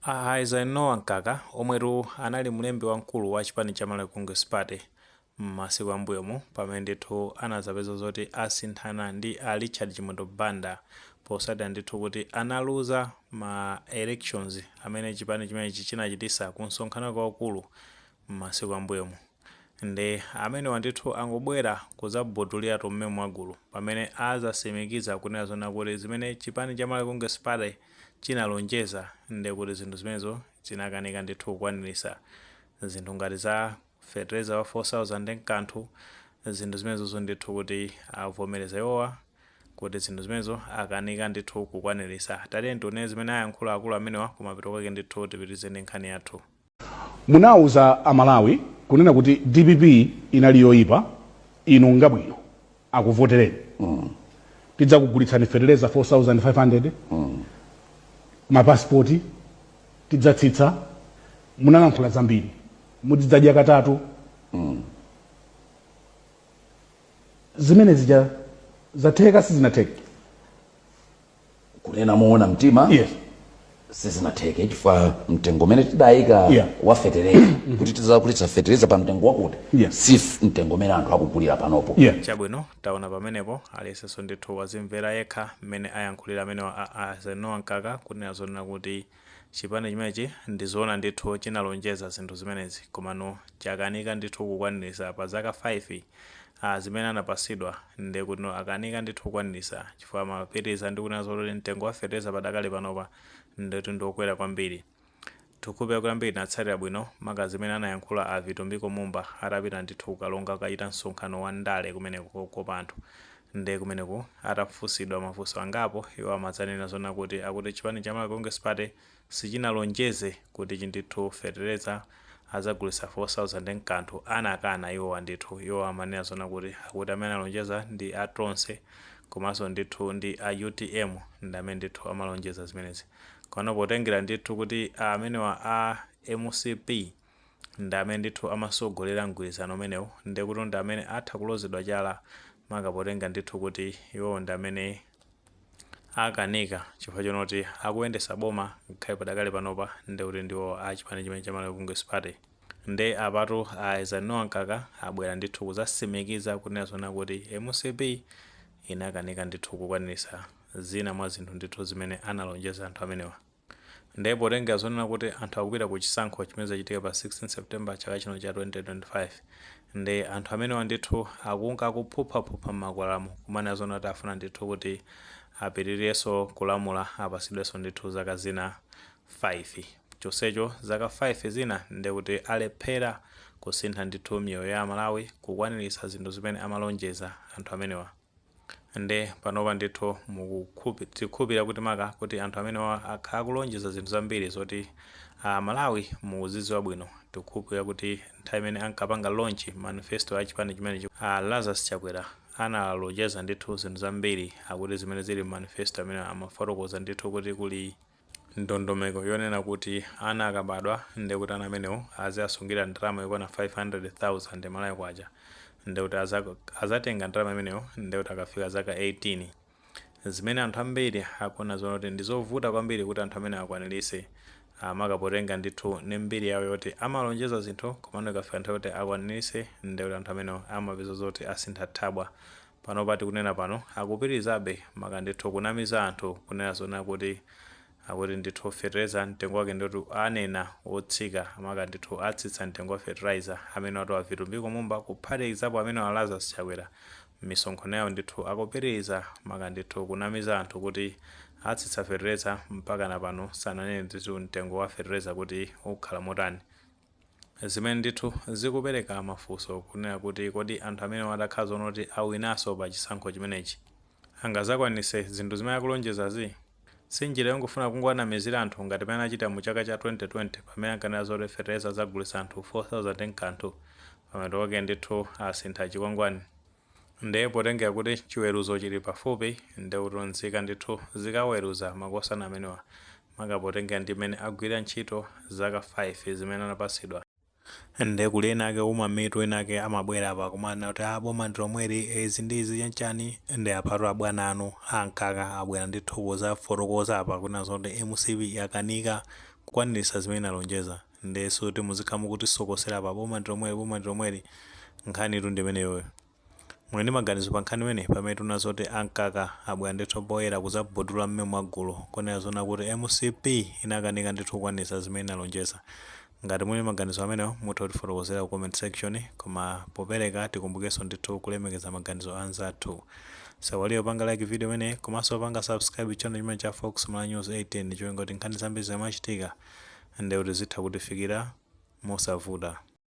A Eisenhower Mkaka, omwetu anali mlembi wamkulu wa chipani cha Malawi Congress Party m'masiku ambuyomu, pamene ndithu anazapeza zoti asinthana ndi a Richard Chimwendo Banda posatira ndithu kuti analuza ma elections amene chipani chimenechi chinachitisa ku msonkhano waukulu m'masiku ambuyomu, ndi amenewa ndithu angobwera kuzabuduliratu mmene mwagulu pamene azasimikiza kunena zona kuti zimene chipani cha Malawi Congress Party chinalonjeza, ndi kuti zinthu zimenezo zinakanika ndithu kukwanirisa, zinthu ngati za fertilizer wa 4000 nkanthu. Zinthu zimenezozo ndithu kuti avomereza iwowa kuti zinthu zimenezo akanika ndithu kukwanirisa. Tatiye tione zimene ayankhula akulu amenewa, kumapeto kwake ndithu tipitirize ndi nkhani yathu. Munawuza Amalawi kunena kuti DPP inali yoyipa, inu ngabwino, akuvotereni, tidzakugulitsani fertilizer 4500, mapasipoti tidzatsitsa. Munalankhula zambiri, mudzidzadya katatu. Zimene zija zatheka, sizinatheke? Kunena moona mtima, sizinatheke, chifukwa mtengo umene tidayika wa fetereza, kuti tidzagulitsa fetereza pa mtengo wakuti, si mtengo umene anthu akugulira panopo. Chabwino, taona pamenepo, aliyensenso ndithu wazimvera yekha mmene ayankhulira amenewa a Eisenhower Mkaka, kunena zonena kuti chipani chimenechi ndizoona ndithu chinalonjeza zinthu zimenezi, komano chakanika ndithu kukwanirisa pa zaka 5 zimene anapasidwa. Ndi kuti no akanika ndithu kukwanirisa, chifukwa amapitiriza ndi kunena zoti mtengo wa fetereza padakali panopa ndithu ndiokwera kwambiri. Tikukhulupirira kuti ambiri tinatsatira bwino maka zimene anayankhula a Vitumbiko Mumba atapita ndithu kukalonga kukachita msonkhano wa ndale kumeneko kokopa anthu. Ndi kumeneku atafunsidwa mafunso angapo, iwo amadzanena zona kuti akuti chipani cha Malawi Congress Party sichinalonjeze kuti chindithu fetereza azagulitsa 4000 nkanthu. Anakana iwowa ndithu. Iwo amanena zona kuti akuti amene analonjeza ndi a Tonse komanso ndithu ndi a UTM, ndi amene ndithu amalonjeza zimenezi. Kono potengera ndithu kuti amenewa a MCP ndi amene ndithu amasogolera mgwirizano umenewu, ndi kuti ndi amene atha kulozedwa chala, maka potenga ndithu kuti iwowo ndi amene akanika, chifukwa chonoti akuyendesa boma ngakhale padakali panopa ndi kuti ndiwo a chipani chimene cha Malawi Congress Party. Nde apatu a Eisenhower Mkaka abwera ndithu kuzasimikiza kunena zona kuti MCP inakanika ndithu kukwanirisa zina mwa zinthu ndithu zimene analonjeza anthu amenewa. Ndiye potengera zonena kuti anthu akupita ku chisankho chimene chachitika pa 16 September chaka chino cha 2025, ndi anthu amenewa ndithu akunka akuphuphaphupha m'makwalamo kumanena zona kuti afuna ndithu kuti apitirirenso kulamula, apasidwenso ndithu zaka zina 5. Chonsecho zaka 5 zina ndi kuti alephera kusintha ndithu miyoyo ya Amalawi, kukwaniritsa zinthu zimene amalonjeza anthu amenewa. Nde panopa ndithu tikukhulupirira kuti maka kuti anthu amenewa akhala akulonjeza zinthu zambiri zoti Amalawi mukuzidziwa bwino. Tikukhulupirira kuti nthawi imene ankapanga launch manifesto ya chipani chimenechi, Lazarus Chakwera analonjeza ndithu zinthu zambiri. Akuti zimene zili manifesto amene amafotokoza ndithu kuti kuli ndondomeko yonena kuti ana akabadwa, ndi kuti ana amenewo aziasungira ndalama yokwana 500,000 Malawi kwacha, ndi kuti azatenga ndalama imeneyo ndi kuti akafika zaka 18, zimene anthu ambiri akuona zoona kuti ndizovuta kwambiri kuti anthu amene akwanirise, maka potenga ndithu ndi mbiri yawo yoti amalonjeza zinthu, komano ikafika nthawi yoti akwanirise, ndi kuti anthu amenewo amapeza zoti asintha thabwa. Panopa tikunena pano akupitirizabe maka ndithu kunamiza anthu, kunena zoona kuti akuti ndithu fertilizer mtengo wake ndithu anena wotsika, maka ndithu atsitsa mtengo wa fertilizer. Amene watu a Vitumbiko Mumba kuphatikizapo amene wa Lazarus Chakwera m'misonkhano yawo ndithu akupitiriza maka ndithu kunamiza anthu kuti atsitsa fertilizer, mpaka na pano sananene ndithu mtengo wa fertilizer kuti ukhala motani, zimene ndithu zikupereka mafunso kunena kuti kodi anthu amene atakhala zoona kuti awinanso pa chisankho chimenechi angazakwanise zinthu zimene akulonjezazi? Si njira yongofuna kungowanamizira anthu ngati pamene anachita mu chaka cha 2020, pamene ankanena zoti fertilizer azagulitsa anthu 4000 nkanthu, pamapeto pake ndithu asintha chikwangwani? Ndiye potengera kuti chiweruzo chili pafupi, ndi kuti nzika ndithu zikaweruza makosana amenewa, maka potengera ndi mmene agwira ntchito zaka 5 zimene anapasidwa. Nde kuli ena ake uma mitu, ena ake amabwera apa kumanena kuti a boma ndi lomweli, izi ndi izi, chanchani. Ndi apatu abwana anu a Mkaka abwera ndithu kuzafotokoza apa kunena zoti MCP yakanika. Kukwaniritsa zimene inalonjeza. Ndiye sikuti muzikhala mukutisokosera pa boma ndi lomweli, boma ndi lomweli. Nkhanitu ndi imeneyoyo. Muli ndi maganizo pa nkhani imeneyi? Pamene tikuona zoti a Mkaka abwera ndithu poyera kudzabudula mmemo mwagulu kunena zoona kuti mcp inakanika ndithu kukwanitsa zimene inalonjeza. Ngati muli ndi maganizo amenewo mutha kutifotokozera ku comment section koma popereka tikumbukenso ndithu kulemekeza maganizo a anzathu. Osaiwala kupanga like video imeneyi komanso kupanga subscribe channel chimene cha Fox Malawi News 18 ndicholinga kuti nkhani zambiri zikamachitika ndekuti zitha kutifikira mosavuta.